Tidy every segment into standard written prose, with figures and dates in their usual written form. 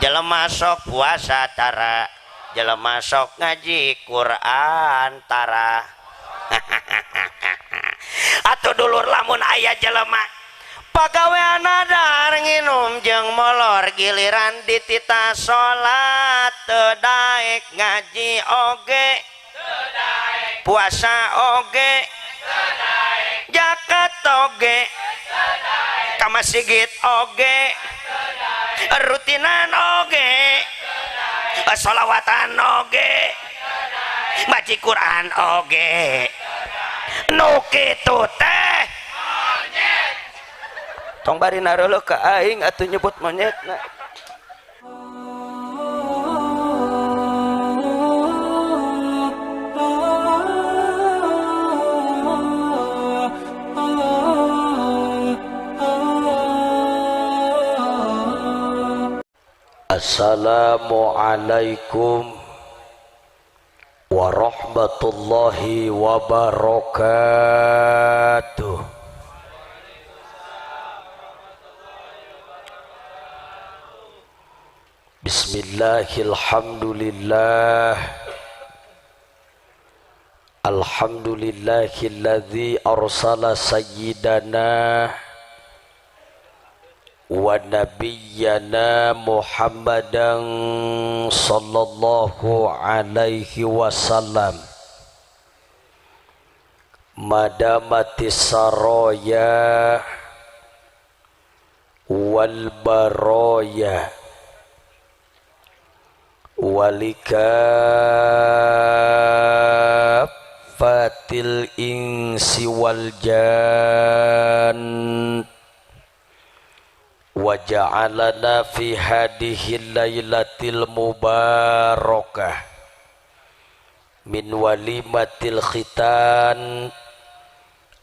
Jelema sok puasa tara, jelema sok ngaji Quran tara. Atuh dulur lamun aya jelema pagawean nadar nginum jeung molor giliran ditita salat teu daek ngaji oge teu daek, puasa oge teu daek, zakat oge teu daek, ka masjid oge teu daek, rutinan oge teu daek, sholawatan oge teu daek, maca Quran oge nu kitu teh monyet. Tong bari nareuleuh ka aing atuh nyebut monyetna. Assalamualaikum warahmatullahi wabarakatuh. Bismillahirrahmanirrahim. Alhamdulillahilladzi arsala sayyidana wa nabiyyana Muhammadan sallallahu alaihi wasallam madamatis saraya wal baraya walikafatil insi wal jan wa ja'alana fi hadhihi lailatil mubarakah min walimatil khitan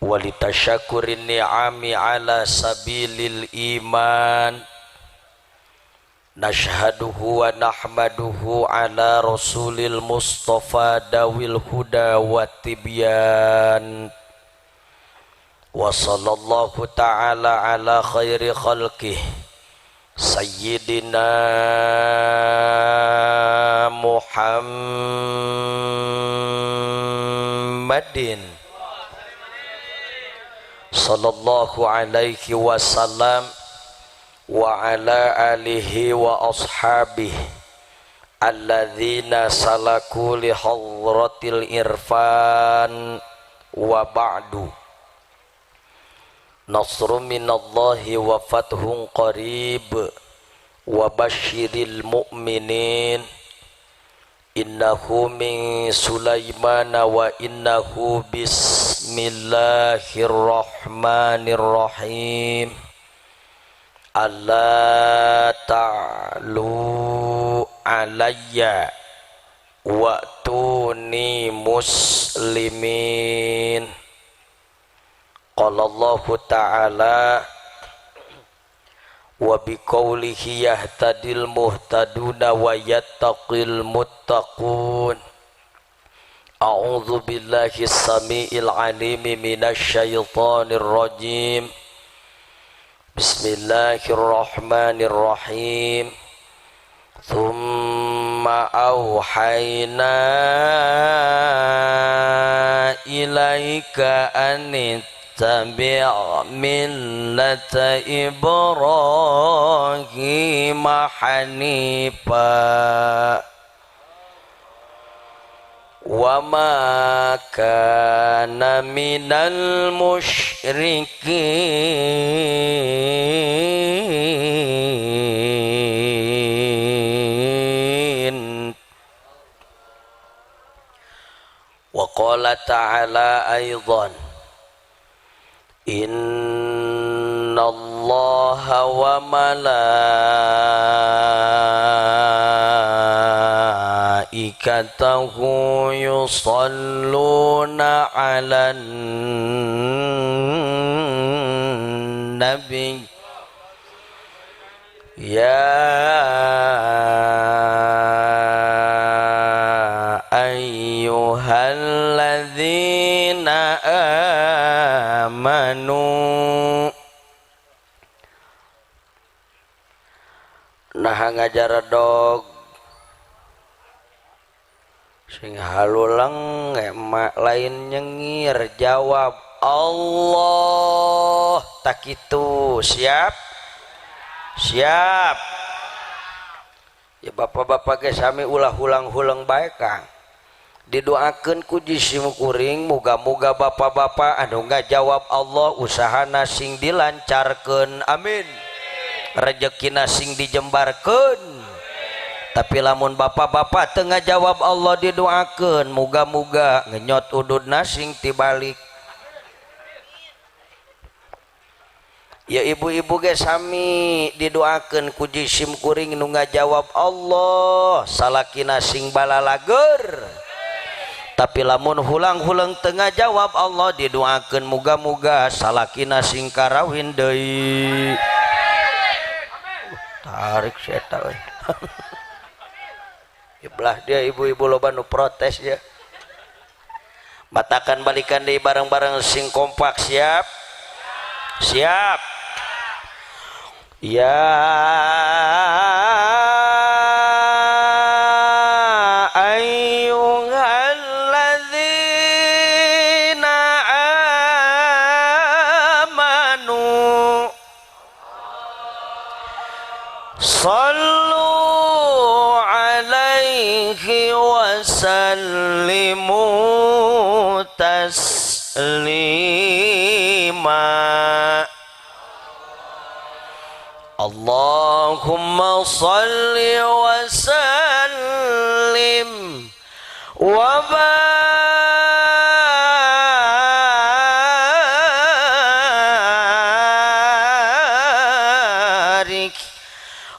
walitasyakurin ni'ami ala sabilil iman nashhaduhu wa nahmaduhu ala rasulil mustafa dawil huda wa tibyan wa sallallahu ta'ala ala khairi khalqih sayyidina Muhammadin sallallahu alaihi wasallam wa ala alihi wa ashabihi alladzina salaku li hadratil irfan wa ba'du. Nasrun minallahi wa fathun qarib wa basyiril mu'minin innahu min Sulaimana wa innahu bismillahirrahmanirrahim. Alla ta'lu alayya wa'tuni muslimin. Qala Allahu ta'ala wa biqaulihi yahtadil muhtaduna wa yattaqil muttaqun. A'udzu billahi samiil alimi minasy syaithanir rajim. Bismillahirrahmanirrahim. Thumma auhayna ilaika an ittabi' millata Ibrahim hanifa wa ma kana minal musyrikin. Wa qala ta'ala aidan innallaha wa malaikatahu yusalluna 'alan nabi ya ayyuhalladzina amanu. Nah ngajaredog sing halulang emak lain nyengir jawab Allah tak itu. Siap? Siap. Ya bapak-bapak ge sami ulah hulang-hulang bae Kang. Didoakeun ku jisim kuring muga-muga bapak-bapak anu ngajawab Allah usahana sing dilancarkeun, amin. Rezekina sing dijembarkeun. Tapi lamun bapak-bapak teu ngajawab Allah didoakeun muga-muga ngenyot ududna sing tibalik. Ya ibu-ibu ge sami didoakeun ku jisim kuring nu ngajawab Allah salakina sing balalager. Tapi lamun hulang-hulang teu ngajawab Allah didoakeun muga-muga salakina sing karawin deui. Tarik si eta euy. Ya belah dia ibu-ibu loba nu protes ya. Batakan balikan deui bareng-bareng sing kompak, siap? Siap. Ya ayyuhalladzina amanu sallu alaihi wa sallimu taslima. Allahumma salli wa sallim wa barik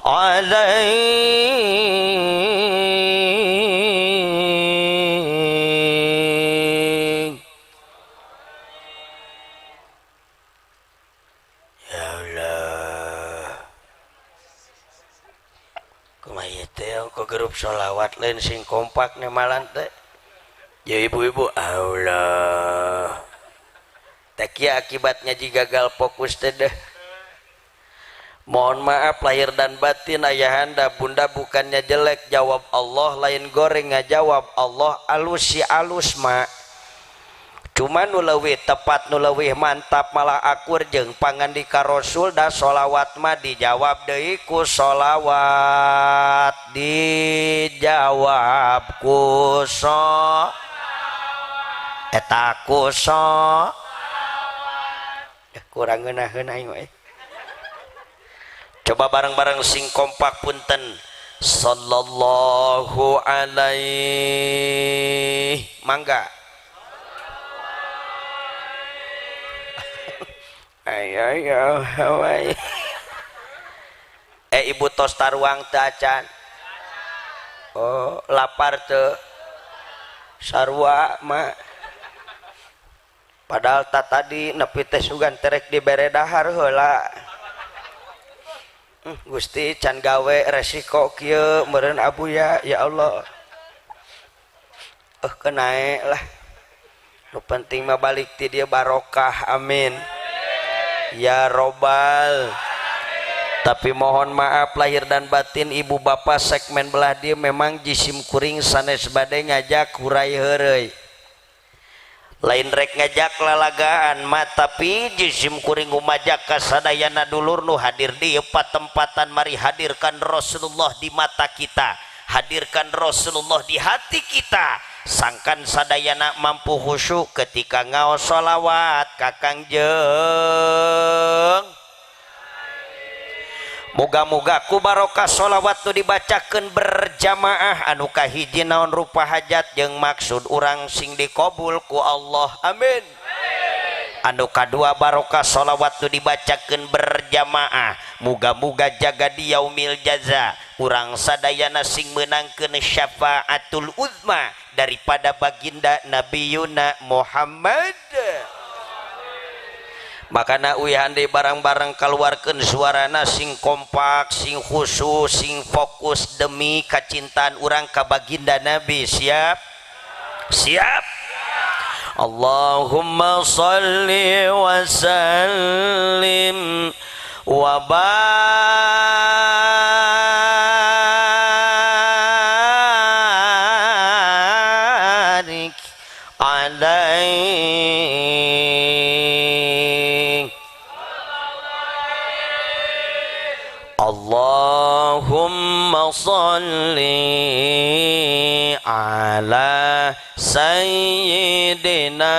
alaihi. Ya Allah, kumaha teh ke grup sholawat lain sing kompak nemalan teh. Ya ibu-ibu Allah teh akibatnya jika gagal fokus teh deh. Mohon maaf lahir dan batin ayahanda bunda, bukannya jelek jawab Allah lain goreng ngajawab Allah alus si alus mak. Cuma nu leuwih tepat nu leuwih mantap malah akur jeung pangandika Rasul da sholawat mah dijawab deui ku sholawat, dijawab ku so eta ku so kurang ngeunaheun aing we. Coba bareng-bareng sing kompak punten. Sallallahu alaihi mangga. Ayo ayo ayo. Ibu tos taruang teu acan. Oh, lapar teu. Sarua mah. Padahal tak tadi nepi teh sugan terek dibere dahar heula. Gusti can gawe resiko kieu meureun abuya ya Allah. Kenae lah. Nu penting mah balik ti dieu barokah, amin. Ya robbal. Tapi mohon maaf lahir dan batin ibu bapak segmen belah dia memang jisim kuring sanes bade ngajak hurai heureuy. Lain rek ngajak lalagaan mah tapi jisim kuring ngumajak ka sadayana dulur nu hadir di patempatan mari hadirkan Rasulullah di mata kita, hadirkan Rasulullah di hati kita. Sangkan sadayana mampu khusyuk ketika ngaos sholawat kakang jeung. Moga-moga ku barokah sholawat nu dibacakeun berjamaah anu kahiji naon rupa hajat jeung maksud urang sing dikabul ku Allah, amin. Anu kadua barokah sholawat nu dibacakeun berjamaah muga-muga jaga di yaumil jaza urang sadayana sing meunangkeun syafaatul uzma daripada baginda Nabiyuna Muhammad. Makana uyahan deui barang-barang kaluarkeun suarana sing kompak, sing khusyuk, sing fokus demi kacintaan urang ka baginda Nabi. Siap? Siap? Allahumma shalli wa sallim wa barik Allahumma salli ala sayyidina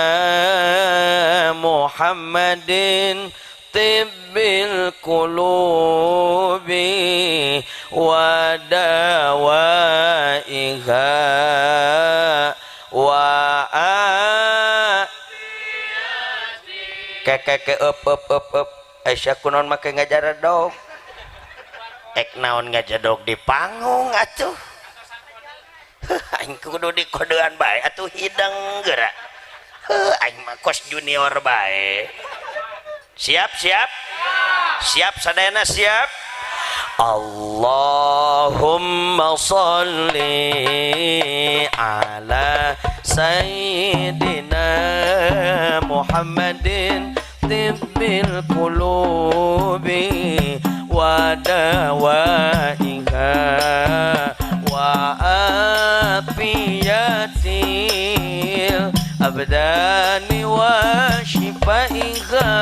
Muhammadin tibbil qulubi wa dawaiha wa keke up up up up Aisyah kunaon make ngajaredog ek naon ngajedog di panggung atuh aing kudu dikodean bae atuh hideng geura heuh aing mah kos junior bae. Siap siap siap sadayana siap. Allahumma sholli ala sayyidina Muhammadin tibbil qulubi wa dawaiha wa afiyatil abdani wa shifaiha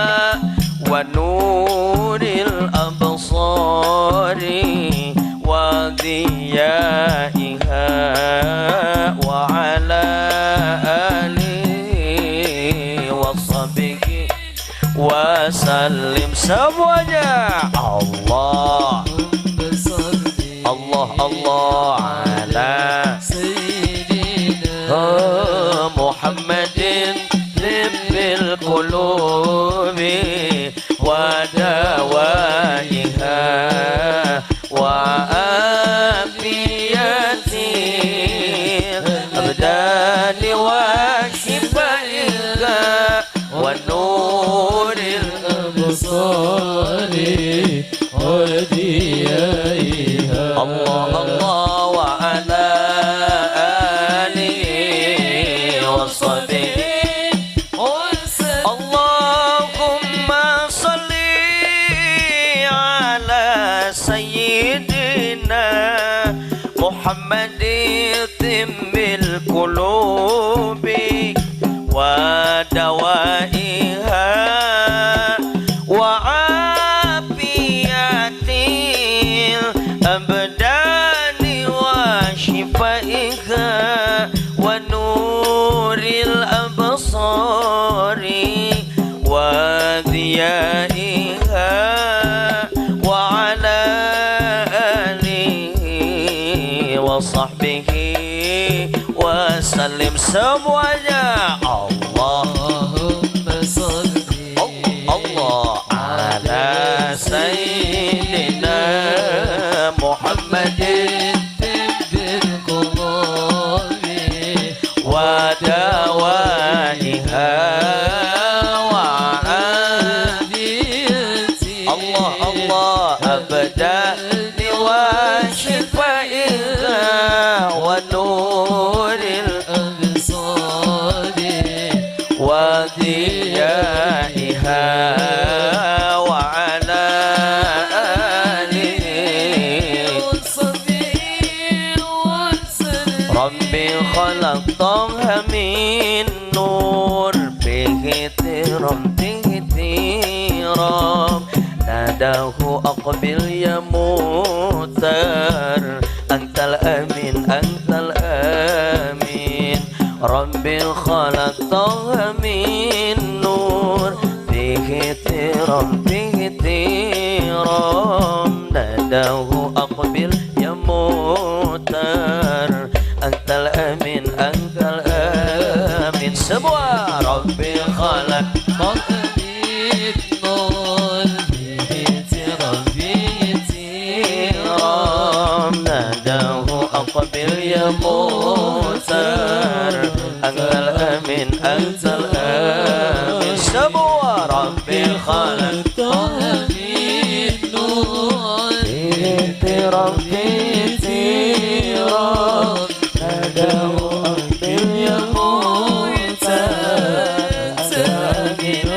wa nuril absari wa diyaiha wa ala alihi wa sahbihi wa sallim. Semuanya Allah Allah Allah ala sayyidina Muhammadin tibbil qulubi wa dawaiha wa afiyatil abdani wa shifaiha wa nuril absari wa diyaiha. Allah Allah wa ala alihi wa sahbihi. Allahumma salli ala sayyidina Muhammadin tibbil qulubi wa dawaiha wa afiyatil abdani wa shifaiha wa nuril absari wa diyaiha wa ala alihi wa sahbihi wa sallim. Semuanya Allahumma salli Allah ala sayyidina Muhammadin tibbil qulubi wa dawaiha wa afiyatil Allah Allah abdani wa shifaiha wa nuril absari wa diyaiha wa ala alihi wa sahbihi wa sallim. Rabbi khalaqtaha min nur bihi tiram bihi tiram nadahu aqbil ya mutar antal amin antal amin. Rabbi khalaqtaha min nur bihi tiram bihi tiram nadahu aqbil ya mutar antal amin antal amin. Semua Rabbi khalaq min nur bihi tiram bihi tiram nadahu aqbil ya mutar antal amin antal amin. Semua Rabbi khalaq min nur bihi tiram bihi tiram nadahu aqbil ya mutar antal amin.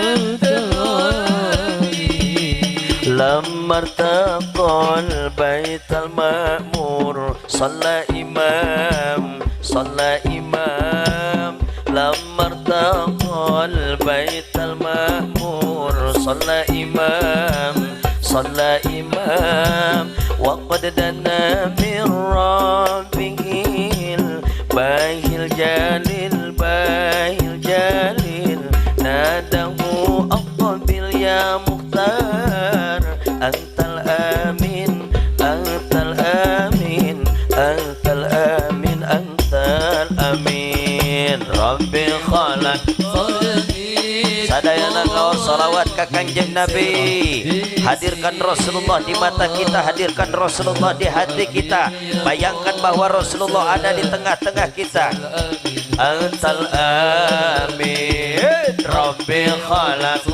لما ارتقى البيت المأمور صلى إمام صلى إمام. لما ارتقى البيت المأمور صلى إمام صلى إمام. وقد دنا من Antal amin antal amin Rabbi khalaq sadayana ngaos salawat ka Kangjeng Nabi. Hadirkan Rasulullah di mata kita, hadirkan Rasulullah di hati kita. Bayangkan bahwa Rasulullah ada di tengah-tengah kita. Antal amin Rabbi khalaq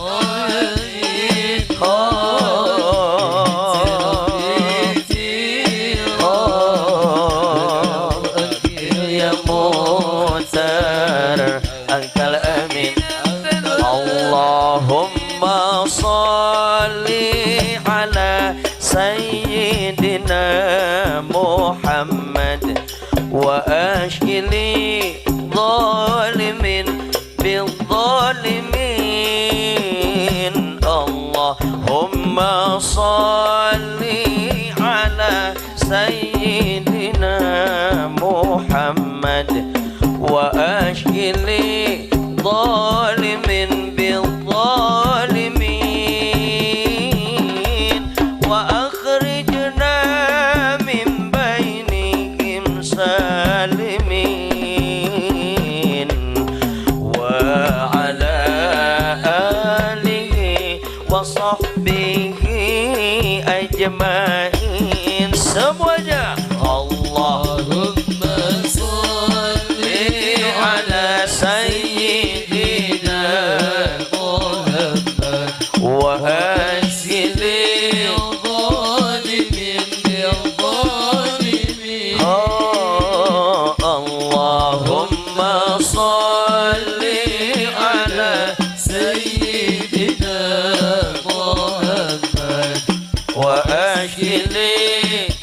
ya mutar antal amin. Allahumma salli ala sayyidina Muhammad wa ashkili zalimin bil zalimin. Allahumma salli ala sayyidina Muhammad wa ashkili zalimin bil zalimin wa akhrijna min bainihim salimin wa ala alihi wa sahbihi ajmain. Semuanya Allahumma salli ala sayyidina Muhammad wa asili zalimin bil zalimin. Oh, Allahumma salli ala sayyidina Muhammad wa asili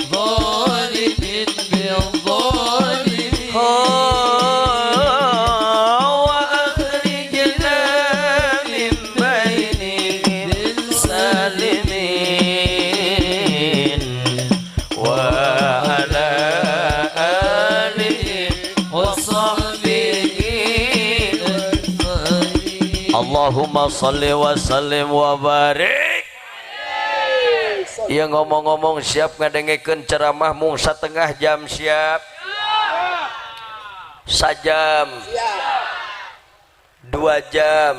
zalimin bil zalimin. Oh, wa akhrijna min bainihim salimin wa ala alihi wa sahbihi ajmain. Allahumma salli wa sallim wa barik. Ya ngomong-ngomong siap ngadengekeun ceramah mung setengah jam siap? Sajam? 2 jam?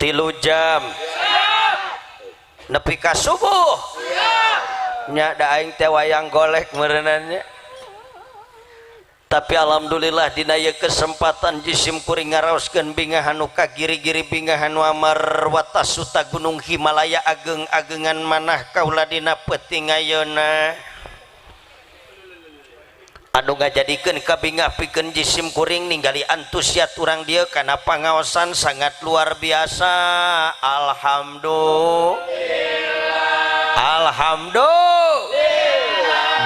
3 jam? Nepi ka subuh? Nya da aing teh wayang golek meureunannya. Tapi alhamdulillah dina ieu kesempatan jisim kuring ngaraoskeun bingah anu kagiri-giri bingah anu amar watasuta gunung Himalaya ageng-agengan manah kaula dina peuting ayeuna anu ngajadikeun kabingah pikeun jisim kuring ninggali antusias urang dieu kana pangaosan sangat luar biasa. Alhamdulillah. Alhamdulillah.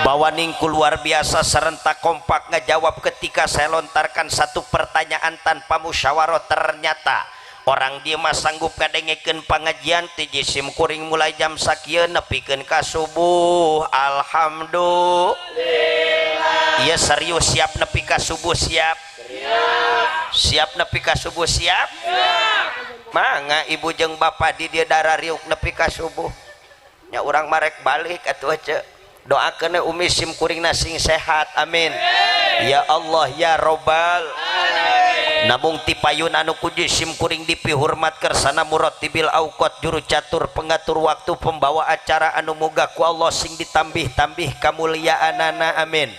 Bahwa ningku luar biasa serentak kompak ngejawab ketika saya lontarkan satu pertanyaan tanpa musyawarah. Ternyata orang dia mah sanggup ngadengekeun pangajian ti jisim kuring mulai jam sakieu nepikeun ka subuh. Alhamdulillah. Iya serius siap nepi ka subuh siap? Siap nepi ka subuh siap? Mangga ibu jeung bapak di dieu darariuk nepi ka subuh. Nya urang marek balik atuh ce. Doakeun umi sim kuringna sing sehat, amin. Ya Allah ya Robbal alamin. Namung ti payun anu ku sim kuring dipihormat kersana murattibil auqat juru catur pengatur waktu pembawa acara anu muga ku Allah sing ditambih-tambih kamuliaanana, amin.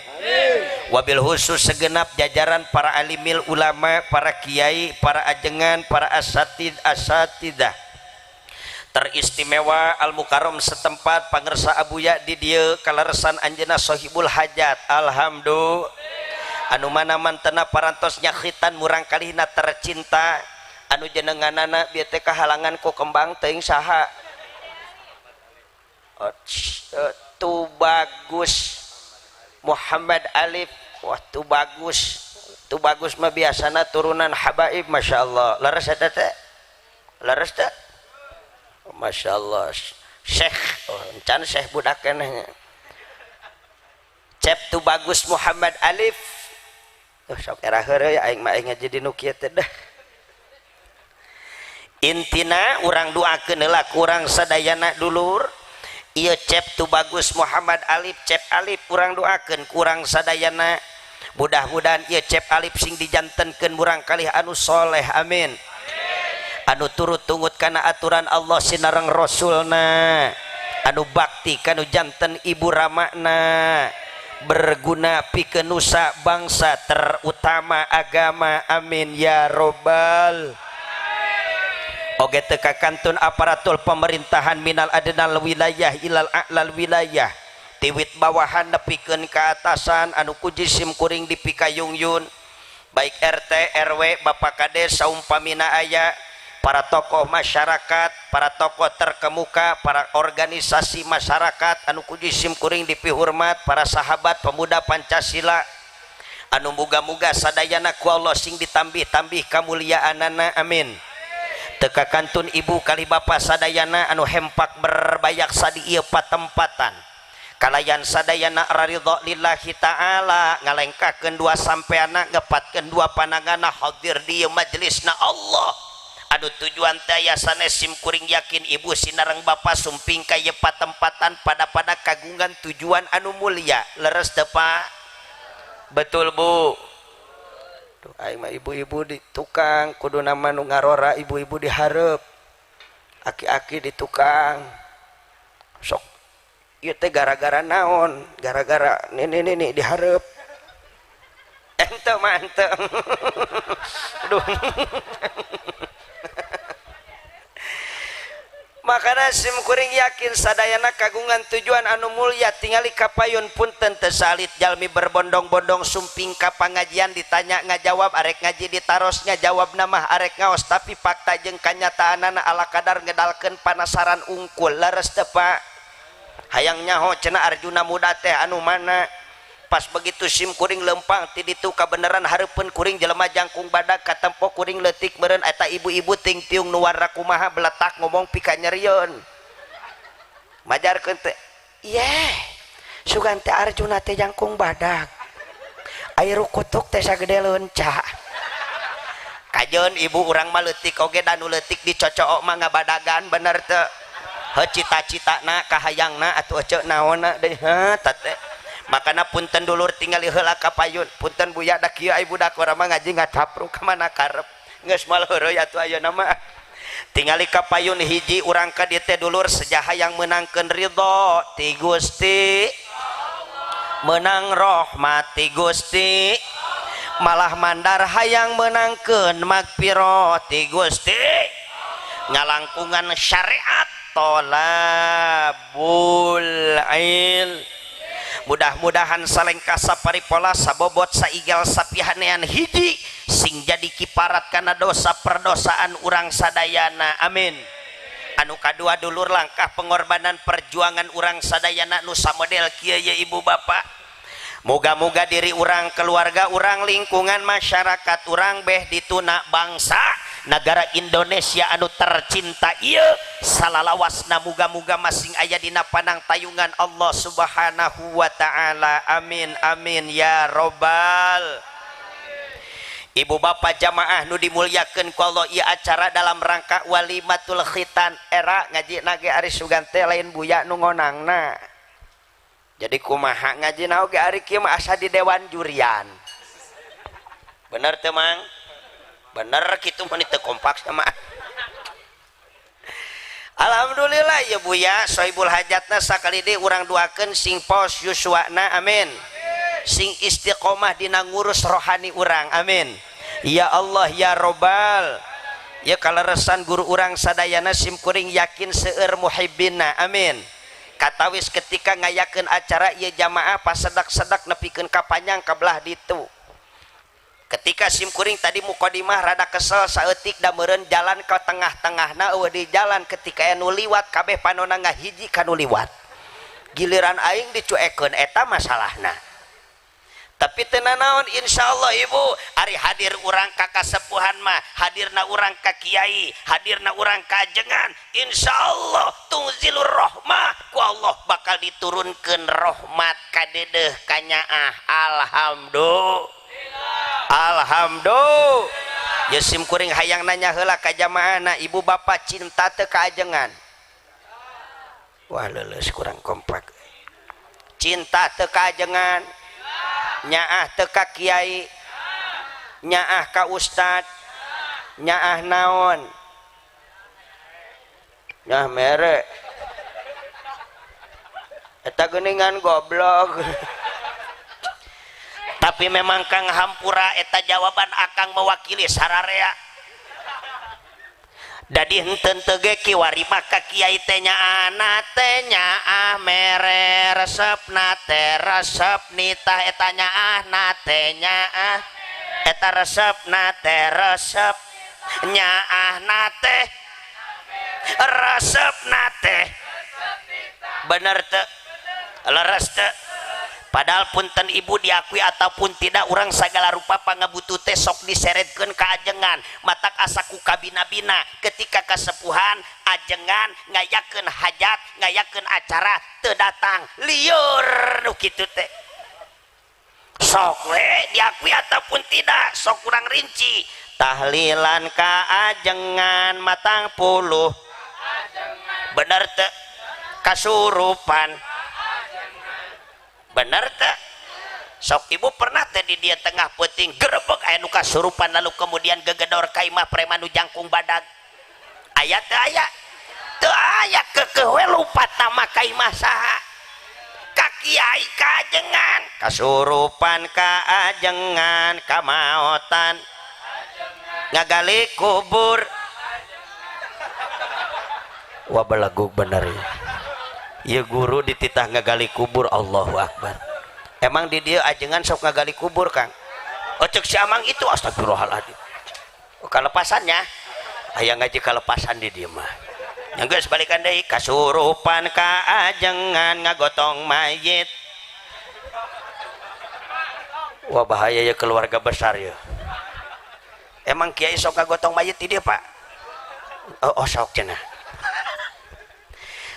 Wabil khusus segenap jajaran para alimil ulama, para kiai, para ajengan, para asatid asatidah teristimewa al mukarram setempat pangersa abuya di dieu kaleresan anjeunna sohibul hajat. Alhamdulillah. Anu mana mantena parantos nyakhitan murang kalihna tercinta anu jenenganana bieu teh kahalangan ku kembang teuing saha tu bagus Muhammad Alif. Wah tu bagus mah biasana turunan habaib, Masya Allah. Leres eta teh? Leres teh? Masya Allah. Syekh, oh, encan Syekh budak keneh. Cep tu bagus Muhammad Alif. Tuh sok era heureuy aing mah aing jadi nu kieu teh dah. Intina urang doakeun heula ku urang sadayana dulur. Ieu Cep Tubagus Muhammad Alif, Cep Alif urang doakeun kurang sadayana. Mudah-mudahan ieu Cep Alif sing dijantenkeun murang kalih anu soleh, amin. Anu turut tungut kana aturan Allah sinareng Rasulna, anu bakti kanu janten ibu ramakna, berguna pikeun nusa bangsa terutama agama, amin ya robbal. Oge teu kakantun aparatur pemerintahan minal adnal wilayah ilal a'lal wilayah, tiwit bawahan nepikeun ka atasan anu ku jisim kuring dipikayungyun, baik RT RW Bapak Kades saumpamina aya, para tokoh masyarakat, para tokoh terkemuka, para organisasi masyarakat anu ku jisim kuring dipihormat, para sahabat pemuda Pancasila anu muga-muga sadayana ku Allah sing ditambih-tambih kamuliaanana, amin. Teu kakantun ibu kali bapa sadayana anu hempak berbayak sadi ieu patempatan kalayan sadayana raridho lillahi ta'ala, ngalengkakeun dua sampeana, ngepatkeun dua panangana hadir di ieu majelisna Allah anu tujuan teh aya sanes sim kuring yakin ibu sinareng bapa sumping ka ieu patempatan pada-pada kagungan tujuan anu mulia. Leres teu Pak? Betul Bu. Duh, aing mah ibu-ibu di tukang kudu nama nu ngarora, ibu-ibu dihareup, aki-aki di tukang sok ieu teh gara-gara naon, gara-gara nini-nini dihareup ente mah ente. Aduh. Makana sim kuring yakin sadayana kagungan tujuan anu mulia, tingali kapayun punten teu salit jalmi berbondong-bondong sumping ka pangajian ditanya ngajawab, arek ngaji ditaros ngajawab namah arek ngaos, tapi fakta jeung kanyataanana ala kadar ngedalkeun panasaran ungkul. Leres teu Pak? Hayang nyaho cenah Arjuna muda teh anu mana? Pas begitu sim kuring lempang ti ditu kabeneran hareupeun kuring jelema jangkung badag katempo kuring leutik meureun eta ibu-ibu ting tiung nu warna kumaha beletak ngomong pika nyerieun majarkeun teh yeh sugan teh Arjuna teh jangkung badag air kutuk teh sagede leunca. Kajeun ibu urang mah leutik oge da nu leutik dicocook mah ngabadagan bener teu? Heuh cita-citana kahayangna atuh eceu naonna deui heuh teh. Makana punten dulur tingali heula ka payun, punten buya da kieu ai budak urang mah ngaji ngadapru ka mana karep geus moal heureuy atuh ayeuna mah. Tingali ka payun hiji urang ka dieu teh dulur sejaha yang meunangkeun ridho ti Gusti, meunang rahmat ti Gusti, malah mandar hayang meunangkeun magfirah ti Gusti, ngalangkungan syariat tolabul il. Mudah-mudahan salengkasa paripola sabobot saigal sapihanean hiji sing jadi kiparat kana dosa perdosaan urang sadayana, amin. Anu kadua dulur langkah pengorbanan perjuangan urang sadayana nu samodel kieu ye ibu bapak, moga-moga diri urang, keluarga urang, lingkungan masyarakat urang beh dituna bangsa negara Indonesia anu tercinta ieu salalawasna muga-muga masing aya dina panang tayungan Allah Subhanahu wa ta'ala, amin amin ya robbal. Ibu bapak jamaah nu dimulyakeun ku Allah, ieu acara dalam rangka walimatul khitan era ngaji nage ari sugan teh lain buya nu ngonangna. Jadi kumaha ngaji na oge ari kieu mah asa di dewan jurian. Bener teu Mang? Bener kitu mah teu kompak sama. Alhamdulillah ya Buya Sohibul Hajatna sakali deui urang doakeun sing pos yuswana, amin. Sing istiqomah dina ngurus rohani urang, amin. Ya Allah ya Robbal. Ya kaleresan guru urang sadayana sim kuring yakin seueur muhibbina, amin. Katawis ketika ngayakeun acara ieu jamaah pasedak-sedak nepikeun ka panjang ka belah ditu. Ketika sim kuring tadi mukadimah rada kesel saeutik da meureun jalan ka tengah-tengahna eueuh di jalan ketika anu liwat kabeh panona ngahiji ka nu liwat. Giliran aing dicuekeun eta masalahna. Tapi teu nanaon insyaallah ibu ari hadir urang ka kasepuhan mah, hadirna urang ka kiai, hadirna urang ka ajengan, insyaallah tungzilur rahmah ku Allah bakal diturunkeun rahmat ka deudeuh ka nyaah. Alhamdulillah. Alhamdulillah. Ya sim kuring hayang nanya heula ka jamaahna, ibu bapak cinta teu ka ajengan? Wah leuleus kurang kompak. Cinta teu ka ajengan, nyaah teu ka kiai, nyaah ka ustad, nyaah naon, nyaah mere. Eta geuningan goblok. Tapi memang Kang hampura eta jawaban akang mewakili sararea. Dadi henteu teu ge kiwari mah ka kiai teh nyaahna teh nyaah mere resepna teh resep nitah eta nyaahna teh nyaah eta resepna teh resep nyaahna teh resepna teh bener teu leres teu. Padahal punten ibu diakui ataupun tidak urang sagala rupa pangabutuh teh sok diseretkeun ka ajengan matak asa ku kabina-bina ketika kasepuhan ajengan ngayakeun hajat ngayakeun acara teu datang lieur nu kitu teh sok we diakui ataupun tidak sok kurang rinci tahlilan ka ajengan matang puluh bener teu kasurupan bener teh. Sok ibu pernah teh di dia tengah peuting gerebek aya nu kasurupan lalu kemudian gegedor ka imah preman nu jangkung badag aya teu aya teu aya keukeuh we lumpat nama ka imah saha ka kiai ka ajengan kasurupan ka ajengan kamaotan ngagali kubur. Wah belaguk bener ya. Ya guru dititah ngagali kubur Allahu Akbar. Emang di dia ajengan sok ngagali kubur Kang? Oh cek si amang itu astagfirullahaladzim. Oh, kalepasannya aya ngaji kalepasan di dia mah. Yang geus balikan deui kasurupan ka ajengan ngagotong mayit. Wah bahaya ya keluarga besar ya. Emang kiai sok ngagotong mayit di dia Pak? Oh, oh sok cenah.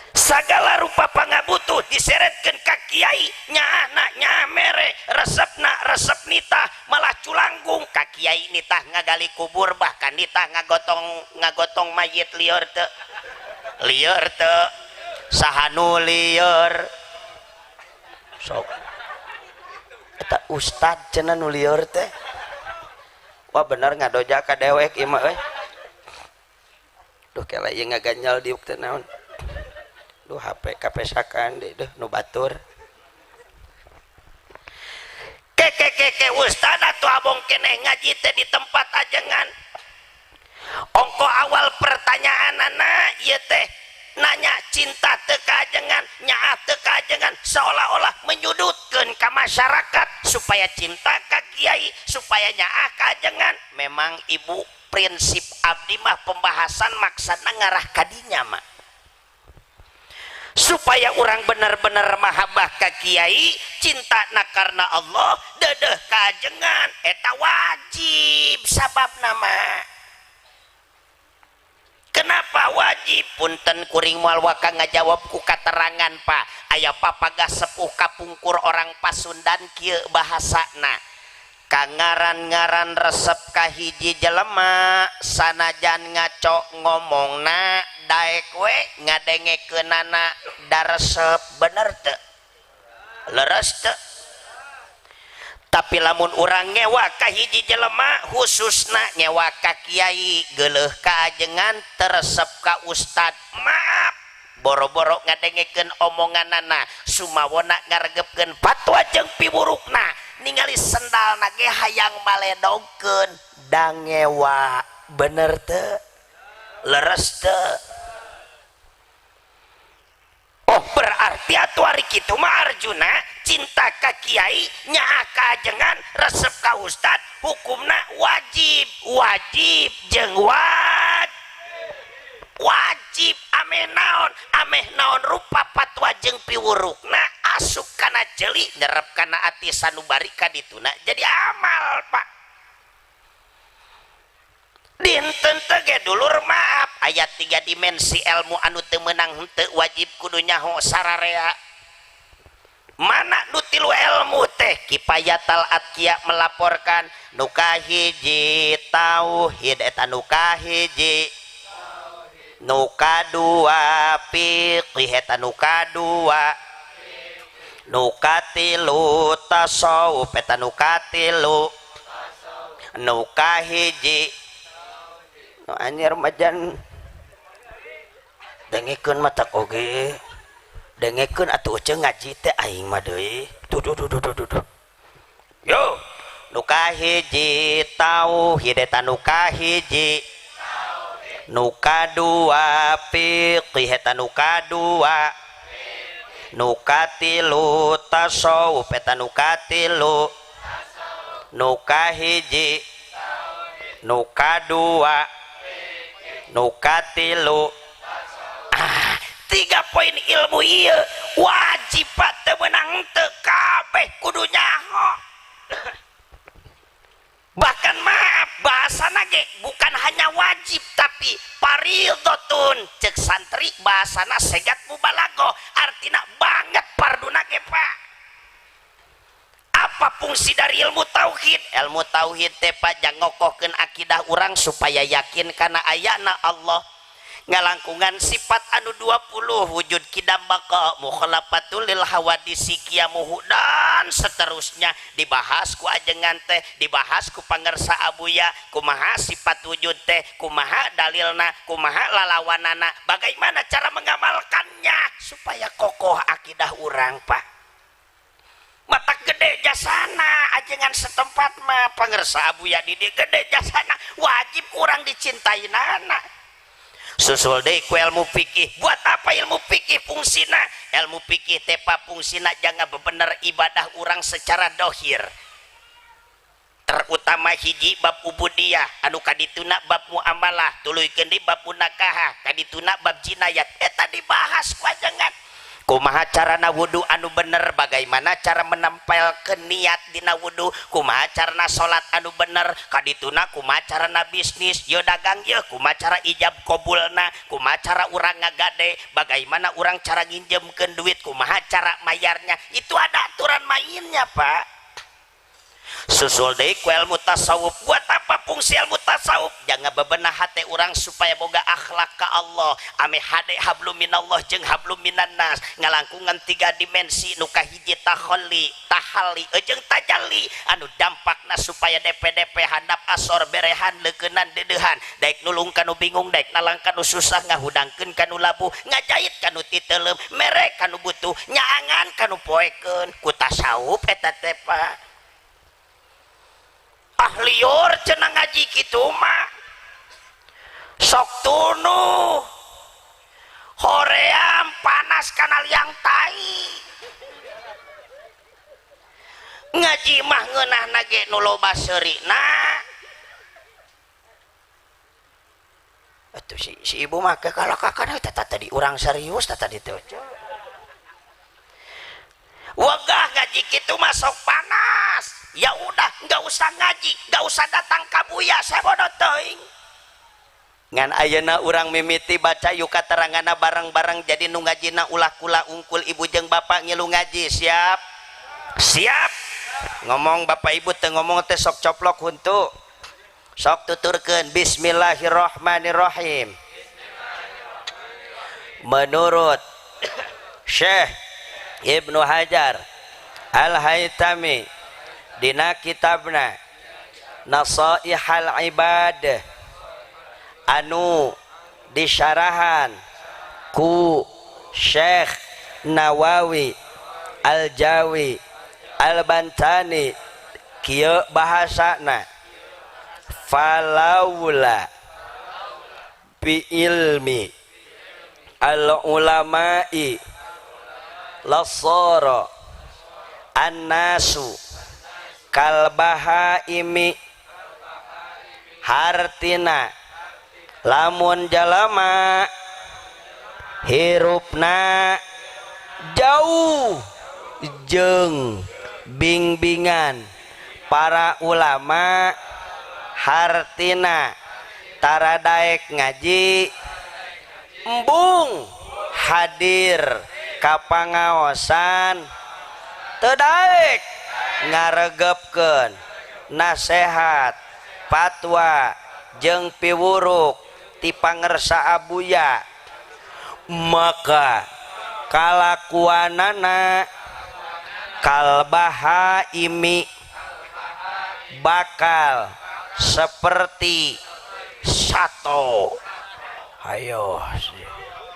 Sagala rupa pangabutuh diseretkeun ka kiai nyaahna nyaah mere resepna resep nitah malah culanggung ka kiai nitah ngagali kubur bahkan nitah ngagotong mayit lieur teu lieur teu saha nu lieur sok eta ustad cenah nu lieur teh. Wah bener ngadoja ka dewek ieu mah euy. Duh kela ieu ngaganyal diuk teh naon. Duh HP kapesakan deh duh nu batur. Keke ustad atuh abong keneh ngaji teh di tempat ajengan. Ongko awal pertanyaanana ieu teh nanya cinta teu ka ajengan, nyaah teu ka ajengan seolah-olah menyudutkeun ka masyarakat supaya cinta ka kiai, supaya nyaah ka ajengan. Memang ibu prinsip abdi mah pembahasan maksana ngarah ka dinya mah. Supaya orang benar-benar mahabbah ka kiai, cinta na karena Allah, dedeh ka ajengan eta wajib sabab nama. Kenapa wajib? Punten kuring moal waka ngajawab ku katerangan Pak. Aya papagah sepuh kapungkur orang Pasundan kieu bahasana. Kangaran-ngaran resep ka hiji jelema sanajan ngaco ngomongna daek we ngadengekeunana daresep bener teu leres teu. Tapi lamun urang ngewa ka hiji jelema khususna ngewa ka kiai geuleuh ka ajengan teresep ka ustad maaf boro-boro ngadengekeun omonganana sumawona ngaregepkeun fatwa jeung piwurukna ningali sendalna ge hayang maledogkeun dangewa bener teu leres teu. Oh berarti atuh ari kitu mah Arjuna cinta ka kiai nyaah ka ajengan resep ka ustad hukumna wajib wajib jeung wajib ameh naon rupa patwa jeung piwurukna asup kana ceuli nyerep kana ati sanubari ka dituna jadi amal Pak. Dinten teh ge dulur maaf aya 3 dimensi ilmu anu teu meunang henteu wajib kudu nyaho sararea. Mana nu tilu ilmu teh Kipayatal Atqiya melaporkan nu kahiji tauhid eta nu kahiji Nu kadua fiqih eta nu kadua. Nu katilu tasawuf eta nu katilu. Nu kahiji nu anyar majan dengekeun mata oge. Dengekeun atuh ece ngaji teh aing mah deui. Tuh tuh tuh tuh tuh. Yo, nu kahiji tauhid eta nu kahiji. Nu kadua fiqih eta nu kadua. Nu katilu tasawuf eta nu katilu. Nu kahiji nu kadua nu katilu. 3 poin ilmu ieu wajib teu meunang teu kabeh kudu nyaho. Bahkan maaf bahasana ge bukan hanya wajib tapi fardhatun. Cek santri bahasana segat mubalago artina banget farduna ge Pak. Apa fungsi dari ilmu tauhid? Ilmu tauhid teh Pak jang ngokohkeun akidah urang supaya yakin kana ayana Allah. Ngalangkungan sifat anu 20 wujud kidam baqa mukhalafatul lil hawadisi qiyamuhu dan seterusnya dibahas ku ajengan teh, dibahas ku pangersa abuya kumaha sifat wujud teh, kumaha dalilna, kumaha lalawanana, bagaimana cara mengamalkannya supaya kokoh akidah urang Pak. Mata gede jasana ajengan setempat mah pangersa abuya di dieu gede jasana wajib urang dicintai nana. Susul deui ku ilmu fikih. Buat apa ilmu fikih fungsina? Ilmu fikih teh Pak fungsina jangan bebener ibadah urang secara dohir. Terutama hiji bab ubudiyah, anu kadituna bab muamalah, tuluykeun deui bab munakahah, kadituna bab jinayat. Eta dibahas ku ajengan. Kumaha carana wudu anu bener, bagaimana cara menempelkeun niat dina wudu, kumaha carana salat anu bener, kadituna kumaha carana bisnis, ye dagang ye, kumaha cara ijab qabulna, kumaha cara urang ngagade, bagaimana urang cara nginjemkeun duit, kumaha cara mayarnya, itu ada aturan mainnya Pak. Susul deui ku ilmu tasawuf. Buat apa fungsi ilmu tasawuf? Jangan bebenah hate urang supaya boga akhlak ka Allah, ame hade hablum minallah jeung hablum minannas, ngalangkungan 3 dimensi nu kahiji takhalli, tahalli jeung tajalli anu dampakna supaya DPDP handap asor berehan leukeunnan deudeuhan, daek nulung kanu bingung, daek nalang kanu susah, ngahudangkeun kanu labuh, ngajait kanu titeuleum, mere kanu butuh, nyaangan kanu poekeun ku tasawuf eta teh Pak. Ah liur cenah ngaji kitu mah sok tunuh hoream panas kana liang tai ngaji mah ngeunahna ge nu loba seurina. Atuh si ibu mah kakalakakan eta tadi urang serius tah tadi teh. Wegah ngaji kitu mah sok panas. Ya udah nggak usah ngaji, nggak usah datang ka Buya, saya bodoh teuing. Ngan ayeuna urang mimiti baca yuk kateranganna bareng-bareng jadi nu ngajina ulah kula ungkul ibu jeung bapak ngilu ngaji, siap? Siap. Ngomong bapak ibu teu ngomong teh sok coplok huntu. Sok tuturkeun bismillahirrahmanirrahim. Menurut Syekh Ibnu Hajar Al-Haytami dina kitabna Nasaihal Ibad anu disyarahan ku Syekh Nawawi Al-Jawi Al-Bantani kieu bahasana falaula bi ilmi al-ulama'i lasara annasu kalbahaimi hartina lamun jalama hirupna jauh jeung bimbingan para ulama hartina tara daek ngaji embung hadir ka pangaosan teu daek ngaregepkeun nasehat fatwa jeung piwuruk ti pangersa Abuya maka kalakuanana kalbahaimi bakal seperti sato. Hayo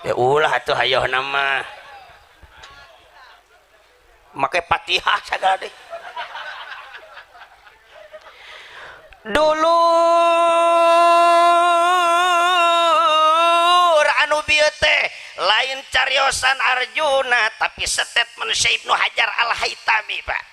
ya ulah atuh hayo nama make Fatihah sagala deh. Dulur anu bieu teh lain cariosan Arjuna tapi statement Syekh Ibnu Hajar Al-Haitami Pak,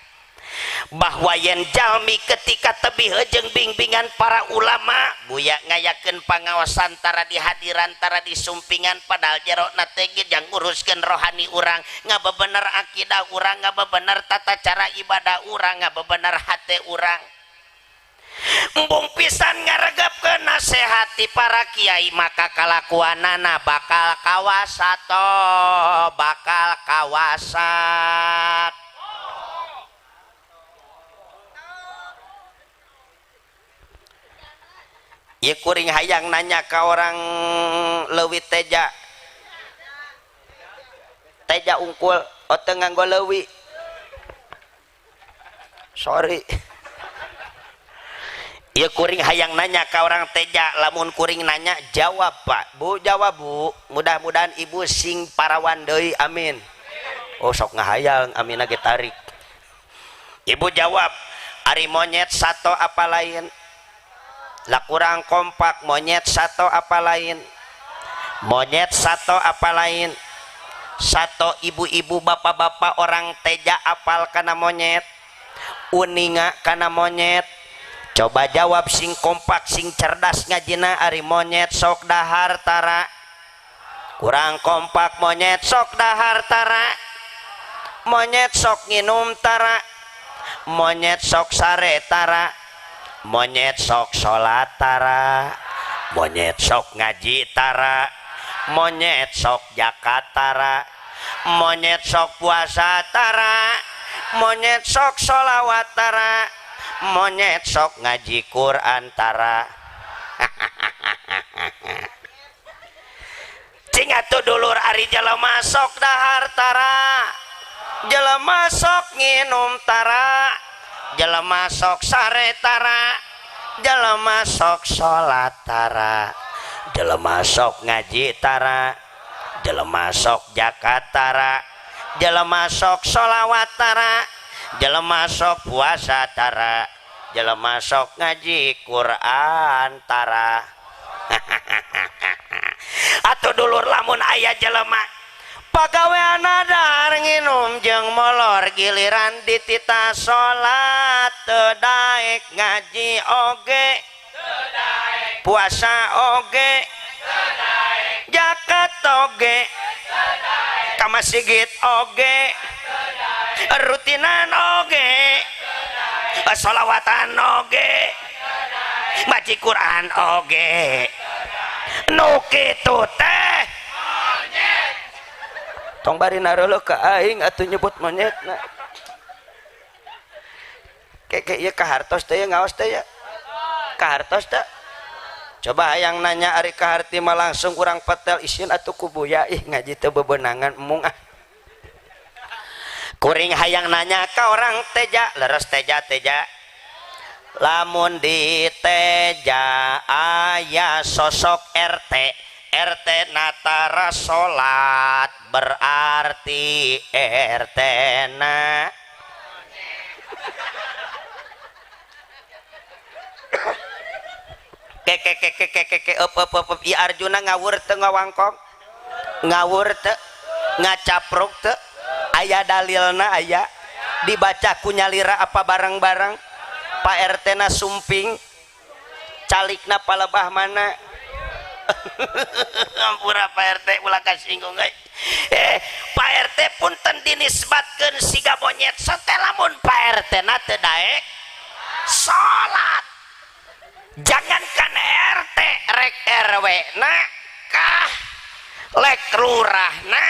bahwa yen jalmi ketika tebih jeung bimbingan para ulama buya ngayakeun pangaosan tara di hadiran tara di sumpingan padahal jerona teh jang nguruskeun rohani urang, ngabebener akidah urang, ngabebener tata cara ibadah urang, ngabebener hate urang. Embung pisan ngaregepkeun nasehati para kiai maka kalakuanana bakal kawasato, bakal kawasat. Ieu kuring hayang nanya ka orang leuwi teja. Teja unggul, oh teu nganggo leuwi. Sorry. Ieu kuring hayang nanya ka orang teja, lamun kuring nanya jawab Pak. Bu jawab Bu, mudah-mudahan ibu sing parawan deui, amin. Oh sok ngahayang, amin ge tarik. Ibu jawab, ari monyet sato apa lain? Lah kurang kompak, monyet sato apa lain? Monyet sato apa lain? Sato ibu-ibu bapak-bapak orang teja apal kana monyet, uninga kana monyet. Coba jawab sing kompak sing cerdas ngajina, ari monyet sok dahar tara. Kurang kompak, monyet sok dahar tara. Monyet sok nginum tara. Monyet sok sare tara. Monyet sok sholat tara. Monyet sok ngaji tara. Monyet sok zakat tara. Monyet sok puasa tara. Monyet sok sholawat tara. Monyet sok ngaji Quran tara. Cing atuh dulur ari jelema sok dahar tara. Jelema sok nginum tara. Jelema sok sare tara. Jelema sok sholat tara. Jelema sok ngaji tara. Jelema sok zakat tara. Jelema sok sholawat tara. Jelema sok puasa tara. Jelema sok ngaji Quran tara. Atuh dulur lamun aya jelema pagaweana dahar nginum jeung molor giliran dititah salat teu daek ngaji oge teu daek, puasa oge teu daek, zakat oge teu daek, ka masjid oge teu daek, rutinan oge teu daek, sholawatan oge teu daek, maca Quran oge teu daek. Nu kitu teh monyet. Tong bari nareuleuh ka aing atuh nyebut monyetna. Keke ieu kahartos teh ngaos teh ya. Kahartos teh. Coba hayang nanya ari kaharti mah langsung urang petel isin atuh ku buya ih ngaji teu bebenangan embung ah. Kuring hayang nanya ka orang teja, leres teja teja. Lamun di teja aya sosok RT, RT natara salat berarti RT na ke ke ke ke ke ke up up up i Arjuna ngawur teu ngawangkong, ngawur teu, ngacapruk teu, aya dalilna aya, dibaca ku nyalira apa bareng-bareng. Pak RT na sumping, calikna palebah mana? Ampura Pak RT ulah kasinggung euy. Pak RT punten dinisbatkeun siga monyet sote lamun Pak RT na teu daek salat. Jangankan RT rek RW na kah, lek lurah na,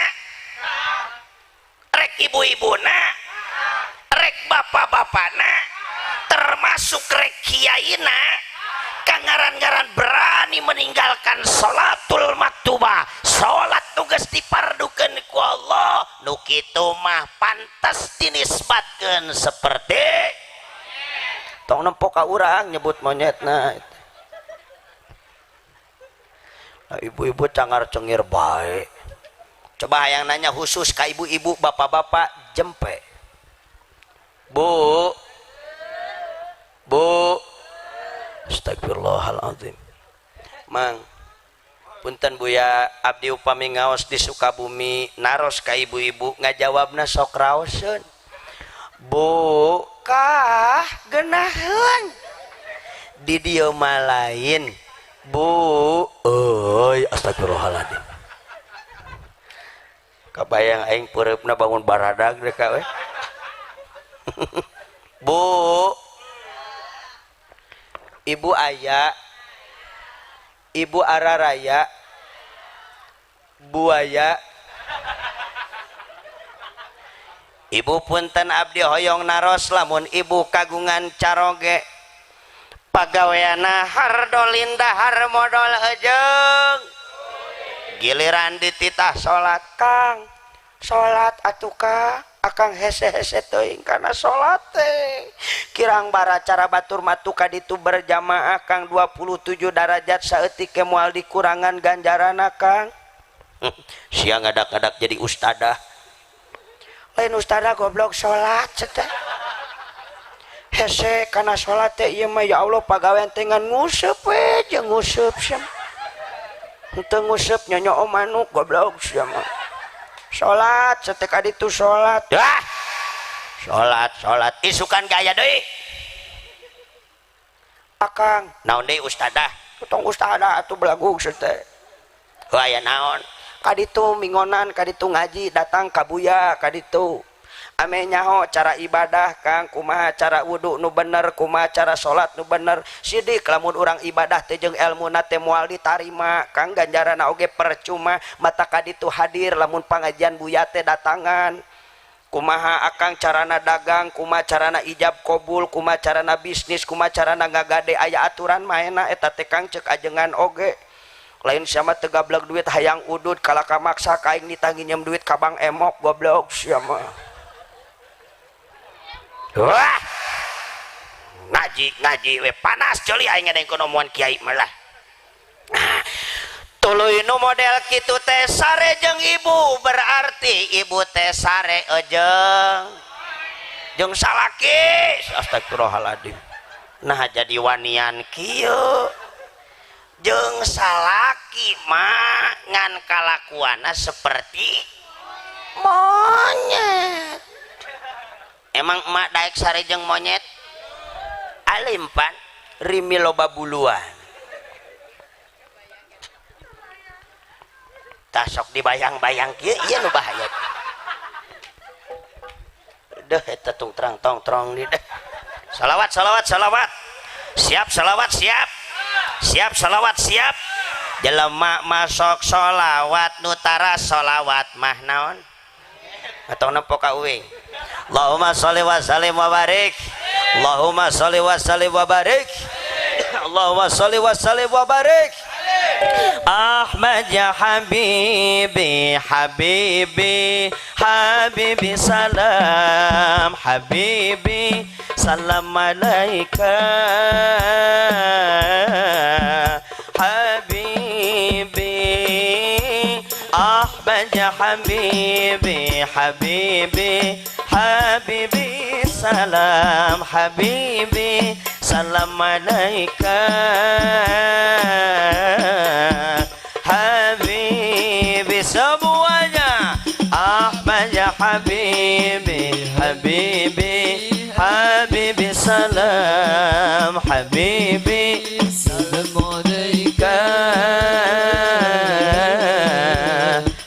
rek ibu-ibu na, rek bapak-bapak na, termasuk rek kiai na, kangaran-ngaran berani wani meninggalkan sholatul maktubah, sholat tugas dipardukeun ku Allah, nu kitu mah pantas dinisbatkeun seperti tong nempo ka urang nyebut monyetna. Nah, ibu-ibu cangar cengir bae. Coba yang nanya khusus ka ibu-ibu, bapak-bapak jempe. Bu, bu, astagfirullahaladzim. Mang, punten Buya, abdi upami ngaos di Sukabumi naros ka ibu-ibu ngajawabna sok raoseun. Bu, kah geunaheun di dieu mah lain. Bu, euy, astagfirullahaladzim. Kabayang aing peureupna bangun baradag deh ka we. Bu, ibu aya, ibu araraya, buaya. Ibu punten abdi hoyong naros lamun ibu kagungan caroge pagaweana hardolin dahar modol ejeng giliran dititah salat kang salat atuh ka akang hese-hese teuing kana salat teh kirang bara cara batur matu ka ditu berjamaah kang 27 derajat saeutik ke moal dikurangan ganjaranna kang. Sia ngadak-ngadak jadi ustadah lain ustadah goblok salat teh hese kana salat teh ieu mah ya Allah pagawean teh ngan nguseup we jeung nguseup sia henteu nguseup nyonyo manuk goblok sia mah. Salat setek aditu salat ah salat salat isukan gaya deui akang naon deui ustadah tong ustadah atuh belagu teh heuh aya naon kaditu mingonan kaditu ngaji datang ka Buya kaditu ame nyaho cara ibadah kang kumaha cara wudu nu bener kumaha cara salat nu bener sidik lamun urang ibadah teh jeung elmuna teh moal ditarima kang ganjaranna oge percuma mata kaditu hadir lamun pangajian Buya teh datangan kumaha akang carana dagang kumaha carana ijab qabul kumaha carana bisnis kumaha carana ngagade aya aturan maena eta teh kang ceuk ajengan oge lain siapa teu gablek duit hayang udud kalaka maksa ka aing nitah nginjem duit ka Bang Emok goblok sia mah. Wah, ngaji ngaji we panas ceuli aing ngadengkeun omongan kiai mah lah. Tuluy nu model kitu teh sare jeung ibu berarti ibu teh sare jeung jeung salaki. Astagfirullahaladzim. Nah jadi wanian kieu jeung salaki mah ngan kalakuanna seperti monyet. Emang emak daek sare jeung monyet? Alim pan rimi loba buluan. Tah sok dibayang-bayang kieu ieu nu bahaya. Deuh eta tung terang tong trong di deh. Salawat salawat salawat. Siap salawat siap. Siap salawat siap. Jelema masuk solawat nu tara solawat mah naon? Atau nempo ka uing. Allahumma sholli wa sallim wa barik. Allahumma sholli wa sallim wa barik. Allahumma sholli wa sallim wa barik. Ahmad ya habibi habibi habibi salam habibi salam alaika habibi Ahmad ya habibi habibi habibi salam habibi salam alaika habibi semuanya Ahmad ya habibi habibi habibi salam habibi salam alaika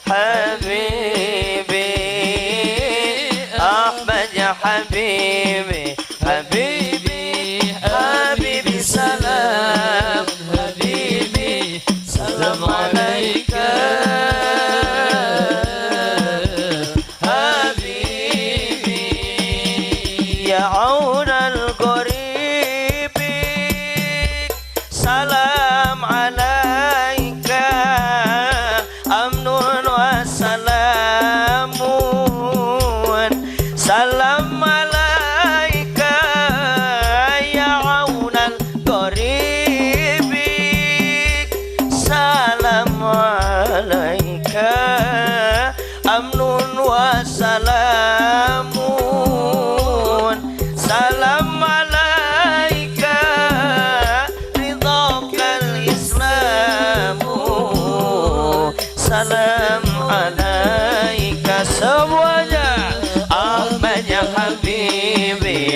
habibi Ahmad ya habibi habibi habibi salam habibi salam alaika habibi ya aunal gharibi salam alaika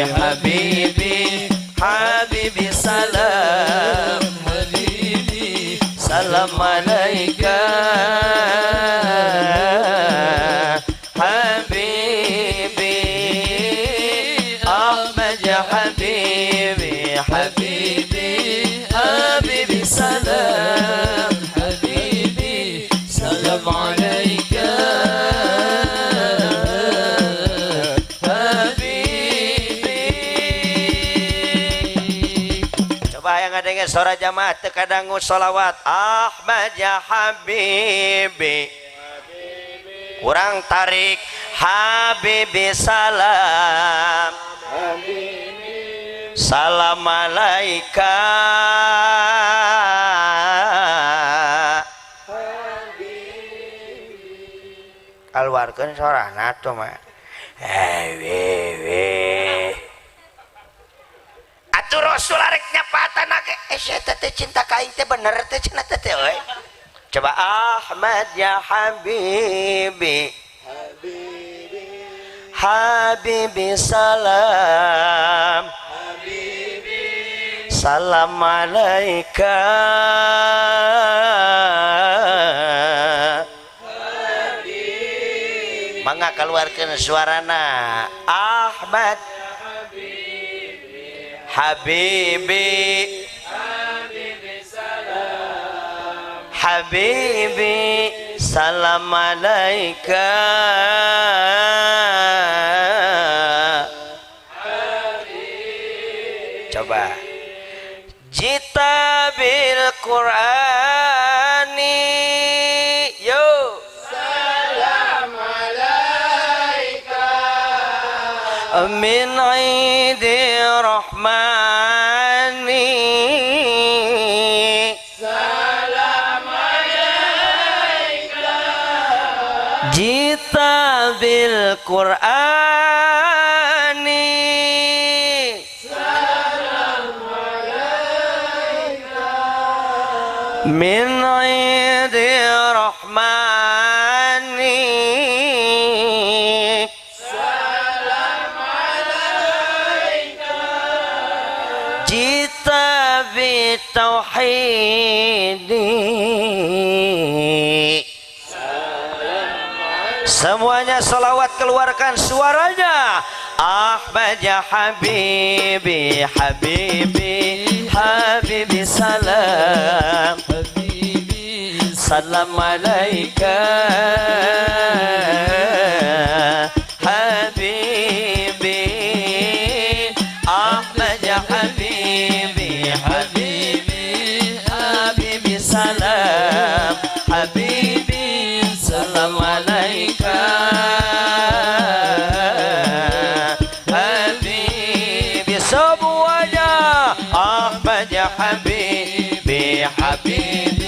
Habibi, Habibi salam, Habibi salam alaika Habibi Ahmad ya Habibi, Habibi, Habibi salam, Habibi salam alaika Habibi. Coba yang ngadenge suara jamaah teu kadangu sholawat Ahmad ya Habibi. Kurang tarik Habibi salam, salam alaika keluarkan sorana tuh mah atuh Rasul arek nyapatan age eta teh cinta ka aing teh bener teh cenah teh euy. Coba Ahmad ya Habibi, Habibi salam, salam alaika mangga keluarkan suarana Ahmad Habibi, Habibi salam alaika Coba jita bil Qur'ani yo salam alaika min aidi rahmani salam alaika jita bil Qur'ani salam alaika min aidi rahmani salam alaika jita bitauhidi. Semuanya salawat keluarkan suaranya Ahmad ya Habibi, Habibi, Habibi salam, Habibi salam alaika Habibi Ahmad ya Habibi, Habibi, Habibi salam, Habibi salam alaika Habibi. Semuanya Ahmad ya Habibi, Habibi